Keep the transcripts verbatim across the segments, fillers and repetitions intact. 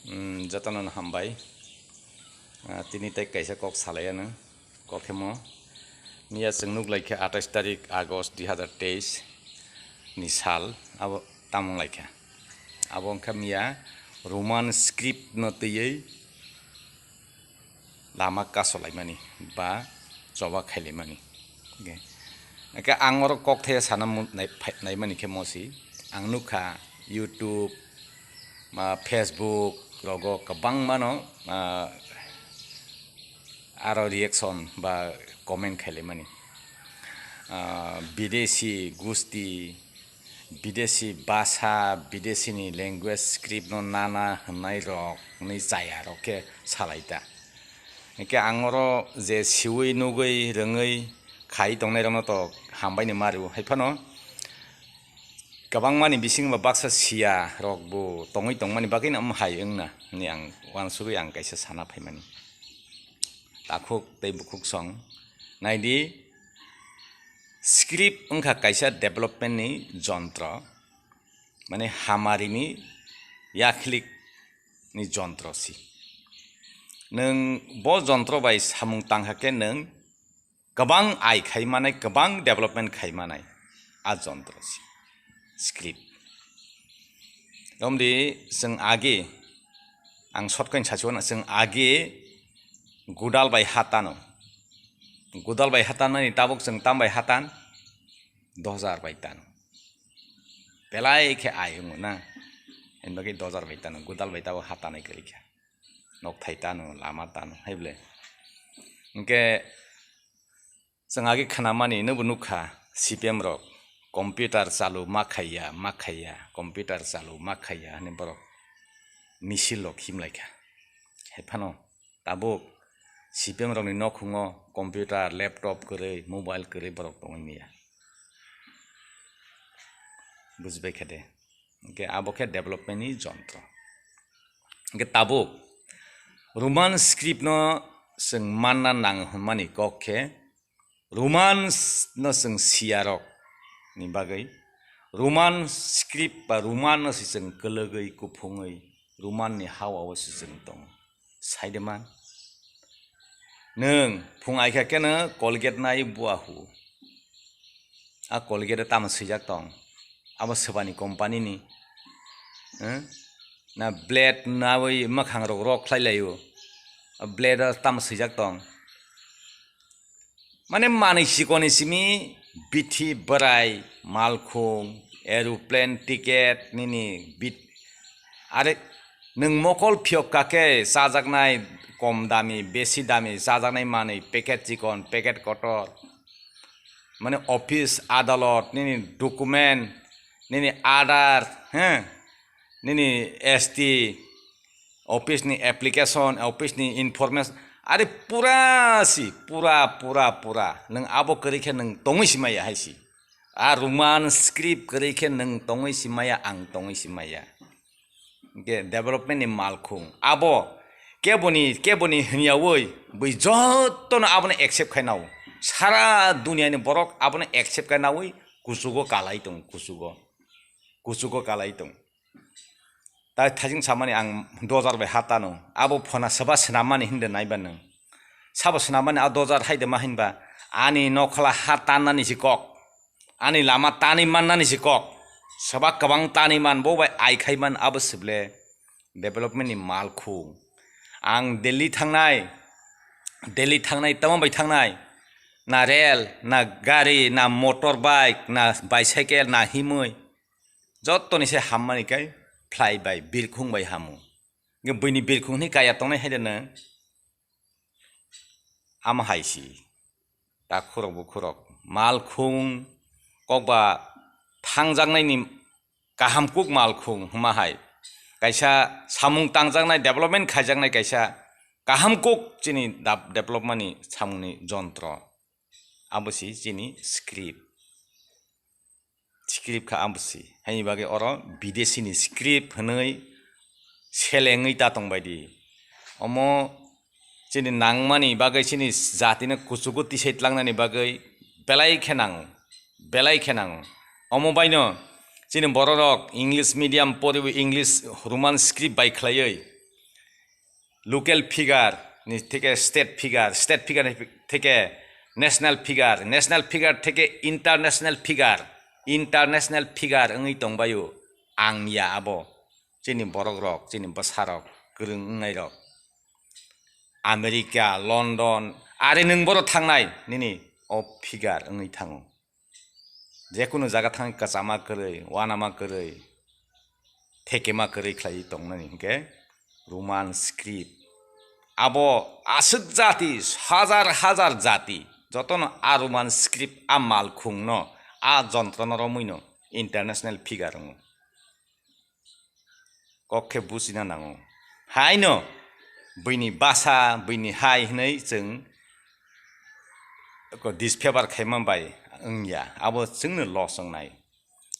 Mm, jotono no hambai. Ah, tini tai kaisa kok salai ano. Kok hemo. Miya chwng nuk lai khe atais tarik August dui hazar teis ni sal. Abo tamung lai kha. Abo wngkha miya Roman script no twiwi lama kasolaimani ba choba khailaimani. Hwnkhe, hwnkhe ang oro kokthai sana mu-, nai-, phai-, naimani khe mosi. Ang nukha YouTube, ma Facebook rogo kwbangmano, ah, aro reaction ba comment khailaimani. Ah, bidesi gusti, bidesi basa, bidesini language script no nana hwnwi rok, hwnwi chaya rok khe salai ta. Hwnkhe ang oro je siwi nugwi rwngwi khai tongnai rokno to hambai ni mario. Hai phano kwbangmani bisingo ba baksa siya rok bo tongwi tongmani bagwi no omo hai wngna hwnwi ang uansugwi ang kaisa sana phaimani. Takhuk tei bukhuk song naidi, script wngkha kaisa development ni jontro, mane hamari ni yakhlik ni jontro si. Nwng bo jontro bai samung tangkha khe nwng kwbang ai khai manai, kwbang development khai manai a jontro si, script. Omdi chwng age, ang short khe sachio na, chwng age gudal bai ha tano. Gudal bai ha tanmani tabuk chwng tam bai ha tan? Dos hajar bai tano. Belai khe ai wngo na. Hwnba khe dos hajar bai tano, gudal bai tabo ha tanai kwrwi kha. Nok thai tano, lama tano, hai bole. Hwnkhe chwng age khnamani, nwbo nukha, C P M rok computer chalu ma khaiya, ma khaiya, computer chalu ma khaiya hwnwi borok misil rok himlai kha. Hai phano tabuk C P M rokni nokhungo computer, laptop kwrwi, mobile kwrwi borok tongwi manya. Bujibai kha de? Hwnkhe abo khe development ni jontro. Hwnkhe tabuk Roman script no chwng manna nango hwnmani kok khe Romans no chwng siyarok ni bagwi, Roman script ba Roman no se chwng kwlwgwi, kuphungwi, Roman ni ha-o se chwng tongo. Sai de man. Nwng phung ai kha khe no Colgate nai bua hu. A Colgate tamo swijak tong? Abo swbani company ni. Eh? Na blade nawi mwkhang rok rok khlai laio. A blade o tamo swijak tong? Mane manwi chikoni simi bithi bwrai, malkhung, aeroplane ticket nini bit-, are nwng mokol phiyok kha khe chajaknai kom dami, besi dami chajaknai manwi, packet chikon, packet kotor, mane office, adalot, nini document, nini Aadhaar, he, nini S T, office ni application, office ni information, are pura si, pura, pura, pura. Nwng abo kwrwi khe nwng tongwi si maya hai si. A Roman script kwrwi khe nwng tongwi si maya, ang tongwi si maya. Hwnkhe development ni malkhung. Abo keboni, keboni hwnyawi bui jotono abono accept khai nao. Sara duniani borok abono accept khai nawi kuchugo kalai tong, kuchugo. Kuchugo kalai tong. Tai thajing samani ang dojar bai ha tano. Abo phona saba swnamani hinde naiba nwng. Sabo swnamani a dojar haide ma hinba ani nokhola ha tannani si kok. Ani lama tani mannani si kok. Saba kwbang tani man bo bai ai khai man abo sible development ni malkhung. Ang Delhi thangnai, Delhi thangnai, tamo bai thangnai? Na rel, na gari, na motor bike, na bicycle, na himwi. Jottoni se hammani kai fly bai, birkhung bai hamu. Hwnkhe buini birkhung hwnwi kaya tongnai haide nwng? Amo hai si. Ta khurok bukhurok. Malkhung kokba thangjaknaini kaham kuk malkhung hwnma hai. Kaisa samung tangjaknai, development khaijaknai kaisa kaham kuk chini dap-, development ni samungni jontro. Abo si chini script. Script kha abo si. Haini bagwi oro bidesi ni script hwnwi selengwi ta tong bai di. Omo chini nangmani bagwi chini jati no kuchugo tisai tlangnani bagwi belai khe nango, belai khe nango. Omo baino chini bororok English medium poriwi English Roman script bai khlaiwi local figure ni theke state figure, state figure ni theke national figure, national figure theke international figure, international figure wngwi tongbaio. Ang ya abo, chini borok rok, chini bwsa rok, kwrwng wngnai rok, America, London, are nwng boro thangnai nini o figure wngwi thango. Jekunu jaga thangwi kwchama kwrwi, wanama kwrwi, thekema kwrwi khlaiwi tongnani hinkhe Roman script. Abo aswk jati, hajar hajar jati, jotono a Roman script, a malkhungno, a jontrono romwino international figure wngo. Kok khe bujina nango. Haino buini basa, buini hai hwnwi chwng ko disfavor khaima bai wngya. Abo chwngno loss wngnai.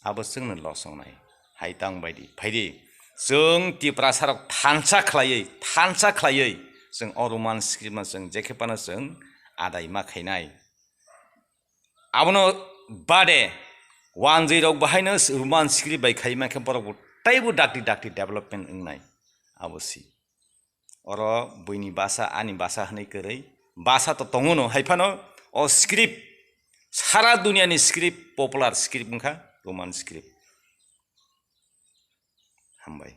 Abo chwngno loss wngnai. Hai tang baidi. Phaidi. Chwng Tiprasa rok thansa khlaiwi, thansa khlaiwi chwng o Roman script no chwng jekhe phano chwng adai ma khainai. Abono bade wanjwi rok bahaino Roman script bai khaima khe borok bo teibo dakti dakti development wngnai. Abo si. Oro buini basa, ani basa hwnwi kwrwi. Basa to tongo no, hai phano o script, sara duniani script, popular script wngkha Roman script. Hambai.